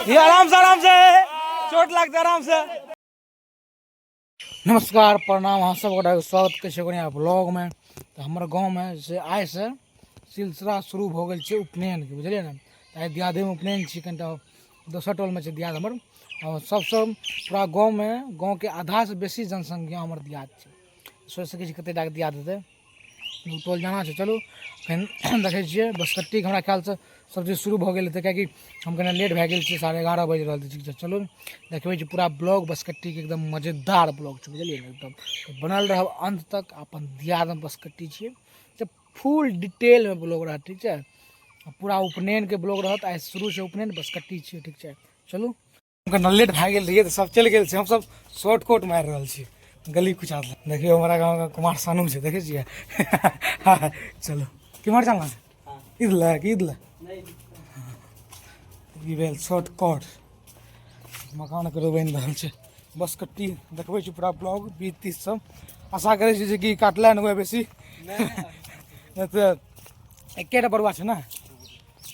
ये आराम से चोट लगता आराम से। नमस्कार प्रणाम, अहाँ सब गोटाके स्वागत करै छी बढ़िआँ ब्लॉगमे। तऽ हमर गाँवमे से आइसँ सिलसिला शुरू भऽ गेल छै उपनयनके, बुझलियै ने। तऽ आइ दियादेमे उपनयन छी, कनिटा दोसर टोलमे छै दियाद हमर। आओर सबसँ पूरा गाँवमे गाँवके आधासँ बेसी जनसंख्या हमर दियाद छै। सोचि सकै छी कतेक टाके दियाद हेतै। दू टोल जाना छै, चलू एखन देखै छियै। बसकट्टीके हमरा ख्यालसँ सब चीज शुरू भऽ गेल हेतै, किएकि हम कनि लेट भए गेल छी, 11:30 बाजि रहल छै। ठीक छै, चलू देखबै छी पूरा ब्लॉग बसकट्टीके, एकदम मजेदार ब्लॉग छै, बुझलियै ने। एकदम बनल रहब अन्त तक। अपन दियादमे बसकट्टी छियै तऽ फुल डिटेलमे ब्लॉग रहत, ठीक छै। पूरा उपनयनके ब्लॉग रहत, आइ शुरू छै उपनयन, बसकट्टी छियै, ठीक छै। चलू कनि लेट भए गेल रहियै तऽ सब चलि गेल छै, हमसब शॉर्ट कोट मारि रहल छी गली कुचा। देखियौ हमरा गाँवके कुमार सानू छै, देखै छियै। चलू केम्हर चलना छै, इधर कि इधर? ई भेल शॉर्ट कट। मकान करो बनि रहल छै बसकट्टी, देखबै छी पूरा ब्लॉग 20-30 सब। आशा करै छी जे कि काटले नहि हुए बेसी, नहि तऽ एकेटा बरुआ छै ने,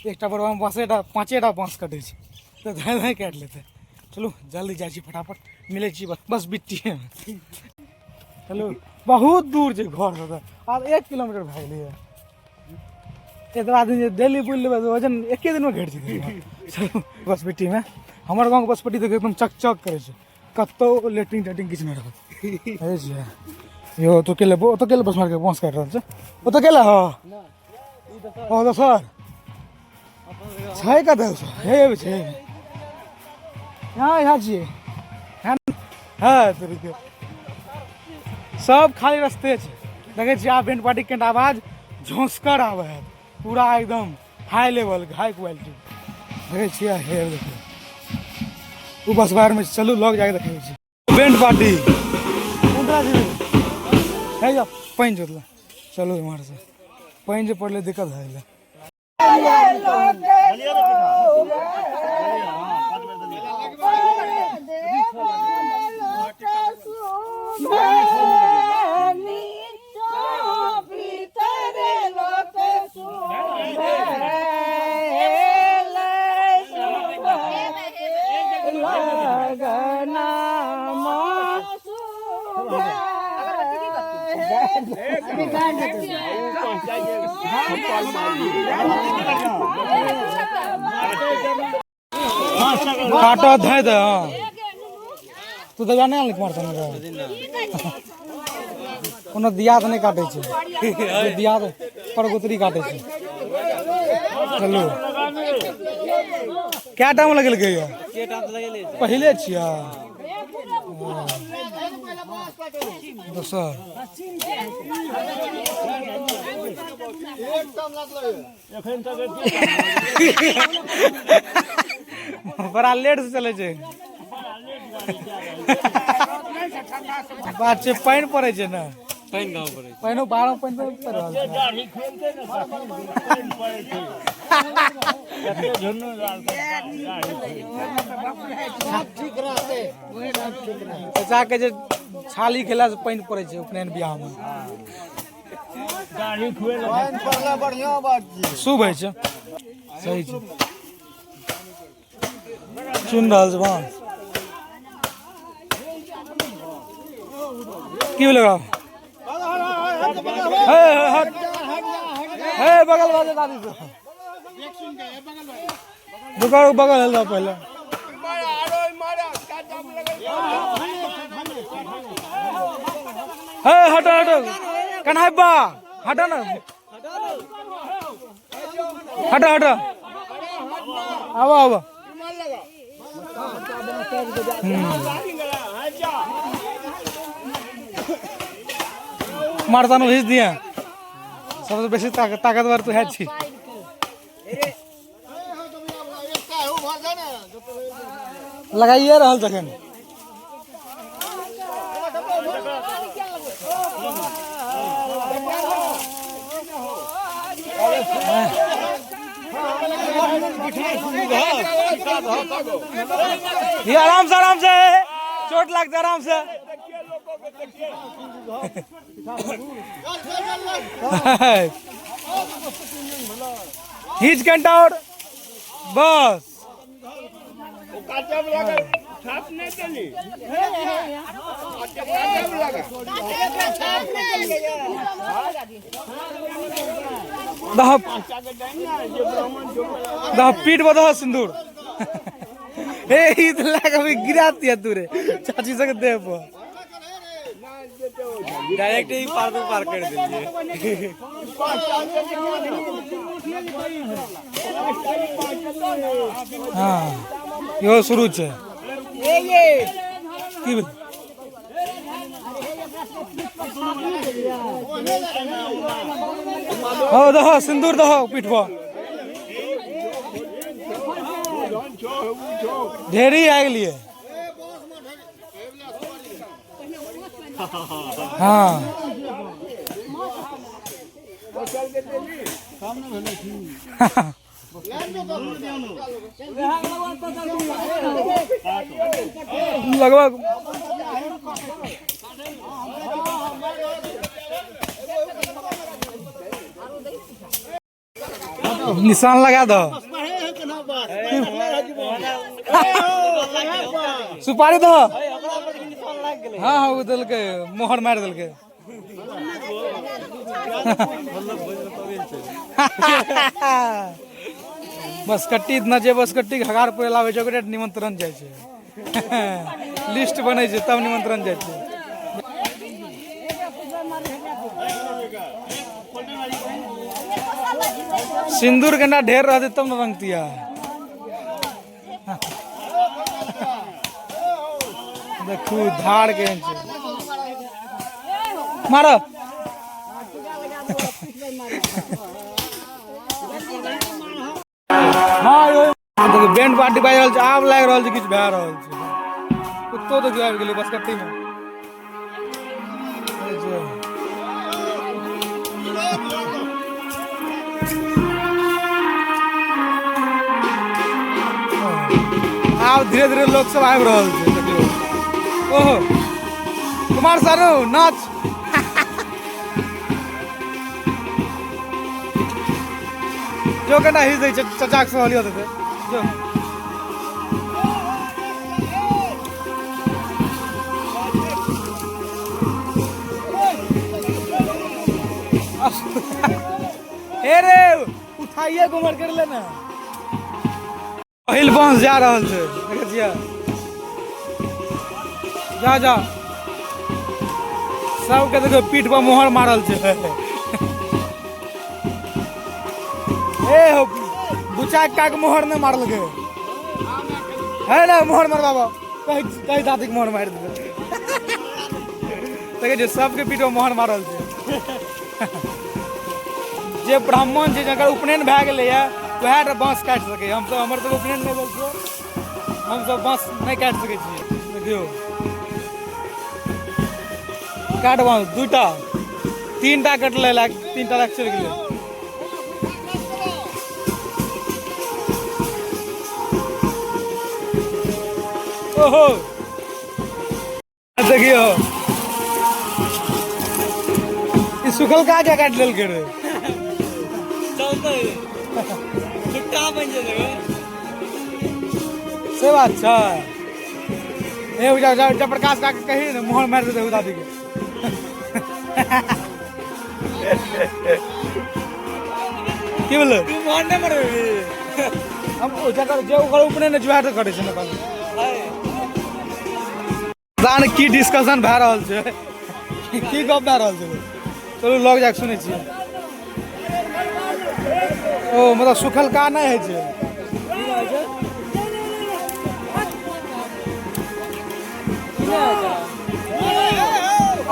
एकटा बरुआमे बाँसेटा पाँचेटा बाँस कटै छै तऽ धाँइ धाँइ काटि लेतै। चलू जल्दी जाइ छी, फटाफट मिलै छी बस बिट्टीएमे। चलू बहुत दूर छै घरसँ, तऽ आब 1 किलोमीटर भए गेलैए। एतबा दिन जे डेली बुलि लेबै तऽ वजन एके दिनमे घटि जेतै। चलू बस बिट्टीमे, हमर गाँवके बसपट्टी देखियौ एकदम चकचक करै छै, कतहु लेट्रिन तेट्रिन किछु नहि रहत। देखै छियै यौ, ओतऽ के ओतऽ के बस मारके बाँस काटि रहल छै, ओतऽ के हँ। ओ दोसर छै कतऽ हे छै यहाँ यहाँ छियै हँ तरीके सब खाली रस्ते छै। देखै छियै आब बैंड पार्टी के आवाज झोंसकर आबै है, पूरा एकदम हाई लेवल हाई क्वालिटी। देखै छियै हे देखियौ ओ बस बाहरमे। चलू लग जाके देखै छी बैंड पार्टी। हे जा पानि जोतला, चलू इम्हरसँ पानि जे पड़लै दिक्कत भए गेलै। काटो धै दे। हाँ तू तऽ जाने ने कुमार सानू, कोनो दियाद नहि काटै छै, दियाद परगोतरी काटै छै। चलू कए टाइम लगेलकै यौ? पहिले छियै दोसर बड़ा लेट से चलै छै। बात छै पानि पड़ै छै ने, पानि गाँव पड़ै छै, पानिओ 12 पानि पड़ि रहल छै। चाचा के जे छाली खेला से पानि पड़ै छै उपनयन बियाहमे, शुभ होइ छै। सही छै, चुन रहल छै बाँस। की भेलै ओकरा? हे हे हट हे बगल वाले दादी से दुकान बगल हेल पहले। हे हटो हटो कन्हाई बा, हटो ना, हटो हटो, आबो आबो। मर्दान भेज दिए। सबसे बेसी ताकतवर तू है छी। लगाइए रहल जखन। ये आराम से, आराम से, चोट लगता, आराम से। खींच घंटा और बस। दह पीठ बदह सिंदूर। ए ई तो लगा भी गिरा दिया तूरे चाची सके देह पर। डायरेक्ट ही पार तो पार कर दिलिए। हाँ यो शुरू छे की भेल? हो दह सिंदूर दह पीठ पर। ढेरी आ गेलिए। हाँ लगभग निशान लगा दो, सुपारी दो। हाँ हाँ वो दिलके मोहर मार दिलके। बस कट्टी इतना जे बस कट्टी 1000 रुपया लावे छै ओकरे निमंत्रण जाइ छै। लिस्ट बनै छै तब निमंत्रण जाइ छै। सिंदूर केना ढेर रहतै तब न रंगतिया। देखू धार केहन छै। मारो। हाँ यो देखियौ बैंड पार्टी बाजि रहल छै, आब लागि रहल छै किछु भए रहल छै। कुत्तो देखियौ आबि गेलै बसकट्टी मे। आब धीरे धीरे लोक सब आबि रहल छै। देखियौ ओहो कुमार सारू नाच। जो केना his दै छै चचा के सहलियत हेतै जो। हे रे उठाइए घुमर कर ले ना। पहिल बांस जा रहल छै देखै छियै। जा जा सबके देखियौ पीठ पर मोहर मारल छै। ए हो बुचा काक मोहर नहि मारलकै है ना। मोहर मारबाबो कहि कहि दादी के मोहर मारि देबै। देखै छियै सबके पीठ पर मोहर मारल छै। जे ब्राह्मण छै जकर उपनयन भए गेलैए वएह टा बाँस काटि सकैए। हमसब हमर सबके उपनयन नहि भेल छै, हमसब बाँस नहि काटि सकै छियै। देखियौ काट बाँस दूटा तीनटा कटलै, तीनटा लए चलि गेलै। ओहो देखियौ ई सुखलका क्या काटि लेलकै रे। चलतै छुट्टा बनि जेतै से बात छै। ए जा जा जा प्रकाश काका कही ने मोहर मारि देतै दादी के। की भेलै? तू मोहर नहि मारबही। हम ओ जकर जे ओकर उपने ने जुआ करै छै ने। पता नहि की डिस्कशन भए रहल छै, की गप भए रहल छै। चलू लग जाके सुनै छियै। ओ मतलब सुखलका नहि होइ छै।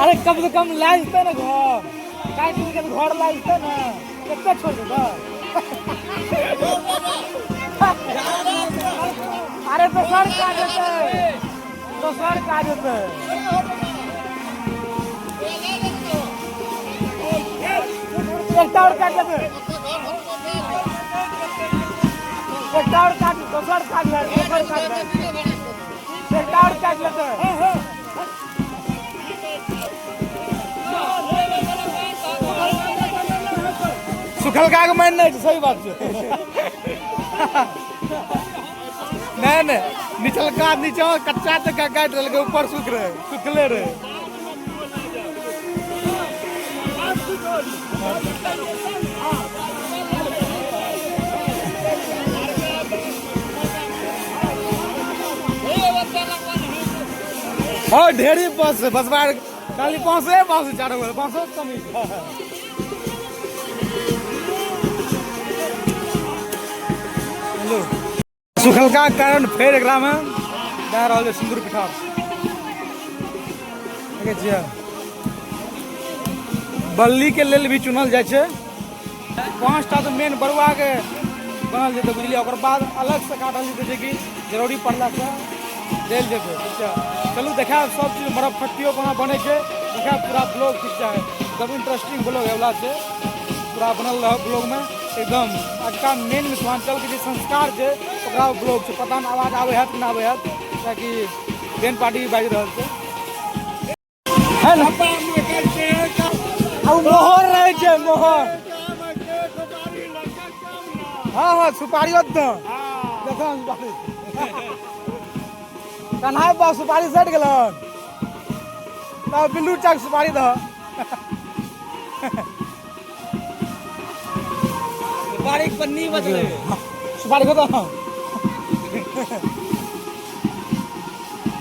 अरे कम से कम लए जेतै ने घर। काटि के घर लागि जेतै ने, कते छोड़ देबै? अरे दोसर काज हेतै, दोसर काज हेतै। एकटा आओर काटि लेबै, एकटा आओर काट, दोसर काट ले, दोसर काट ले, एकटा आओर काटि लेतै। सुखलका के मानि नहि छै, सही बात छै। नहि नहि, निचलका नीचा कच्चा तऽ काटि देलकै, ऊपर सुख रहे, सुखले रहे। हाँ ढेरी बस बसबार खाली बांसे बांस चारो बगल बांसो के कमी छै। हेलो, सुखलका के कारण फेर एकरा में दए रहल छै सिंदूर पिठार। देखै छियै, बल्ली के लेल भी चुनल जाइ छै। 5टा तऽ मेन बरुआ के बनल जेतै, बुझलियै? ओकर बाद अलग से काटल जेतै, जे कि जरूरी पड़लासँ देल जेतै। ठीक छै, चलू देखायब सब चीज। मरब खट्टियो कोना बनै छै देखायब पूरा ब्लॉग। ठीक छै, एकदम इंटरेस्टिंग ब्लॉग होइवला छै, पूरा बनल रहब ब्लॉगमे एकदम। आजुका मेन मिथिलाञ्चलके जे संस्कार छै ओकरा ब्लॉग छै। पता नहि आवाज आबै हैत कि नहि आबै हैत, कियाकि बैंड पार्टी भी बाजि रहल छै। है ने? आ ओ मोहर रहै छै, मोहर। हाँ हाँ, सुपारी तऽ देखो, सुपारी कन्हाइ बा, सुपारी सटि गेलन तब बिल्लू चाक सुपारी दह। सुपारी के पन्नी बचले। सुपारी को दह।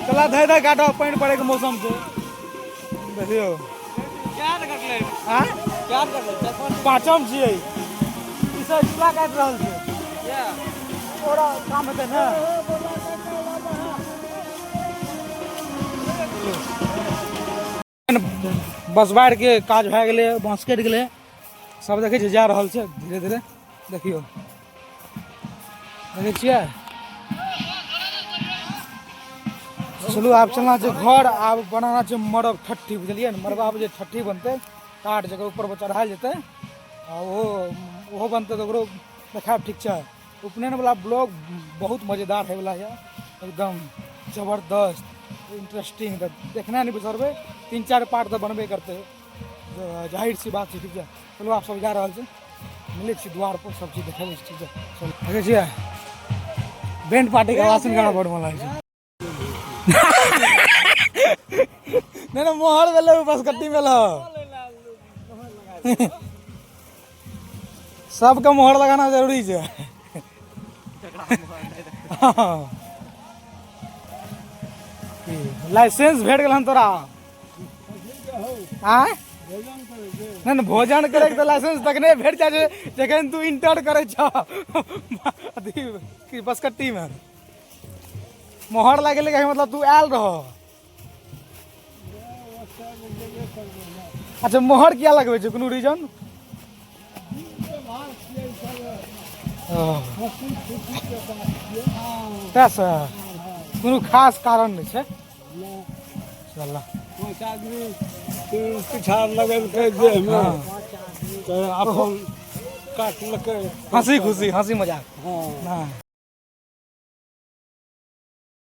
चला धै धै काटो, पानि पड़े के मौसम छै। देखियौ। क्या कटले? आँय? क्या कटले? चार पाँच। पाँचम छियै। ई सब चूड़ा काटि रहल छै। ओरा काम हेतै ने। बसबाड़ि के काज भए गेलै, बाँस कटि गेलै, सब देखै छियै जा रहल छै धीरे धीरे। देखियौ, देखै छियै। चलू आब चलना छै घर, आब बनाना छै मरब ठट्ठी, बुझलियै ने? मरबा जे ठट्ठी बनतै, काठ जकर ऊपर पर चढ़ायल जेतै, आ ओहो ओहो बनतै तऽ ओकरो देखायब। ठीक छै, उपनयन वाला ब्लॉग बहुत मजेदार होइवला यऽ, एकदम जबरदस्त इंटरेस्टिंग। तऽ देखनाइ नहि बिसरबै, 3-4 पार्ट तऽ बनबे करतै, जाहिर सी बात छै। ठीक छै, चलू आब सब जा रहल छै, मिलै छी द्वार पर, सब चीज देखेबै। ठीक छै, चलू। देखै छियै बैंड पार्टीके आवाज सुनि कऽ हमरा बड़ मन लागै छै। नहि नहि, मोहर भेलै, बस कट्टी भेल। सबके मोहर लगाना जरूरी छै। लाइसेंस भेट गेल हन तोरा? आँय? नहि नहि, भोजन करैके तऽ लाइसेंस तखने भेट जाइ छै जखन तू इंटर करै छह अथी की बसकट्टीमे। मोहर लागि गेलै, मतलब तू आयल रह। अच्छा, मोहर किया लगबै छै? कोनो रीजन? तैसँ कोनो खास कारण नहि छै। चल। पाँच आदमी पिछाड़ लगेलकै देहमे तऽ अपन काटलकै। हँसी खुशी, हँसी मजाक। हँ। हँ।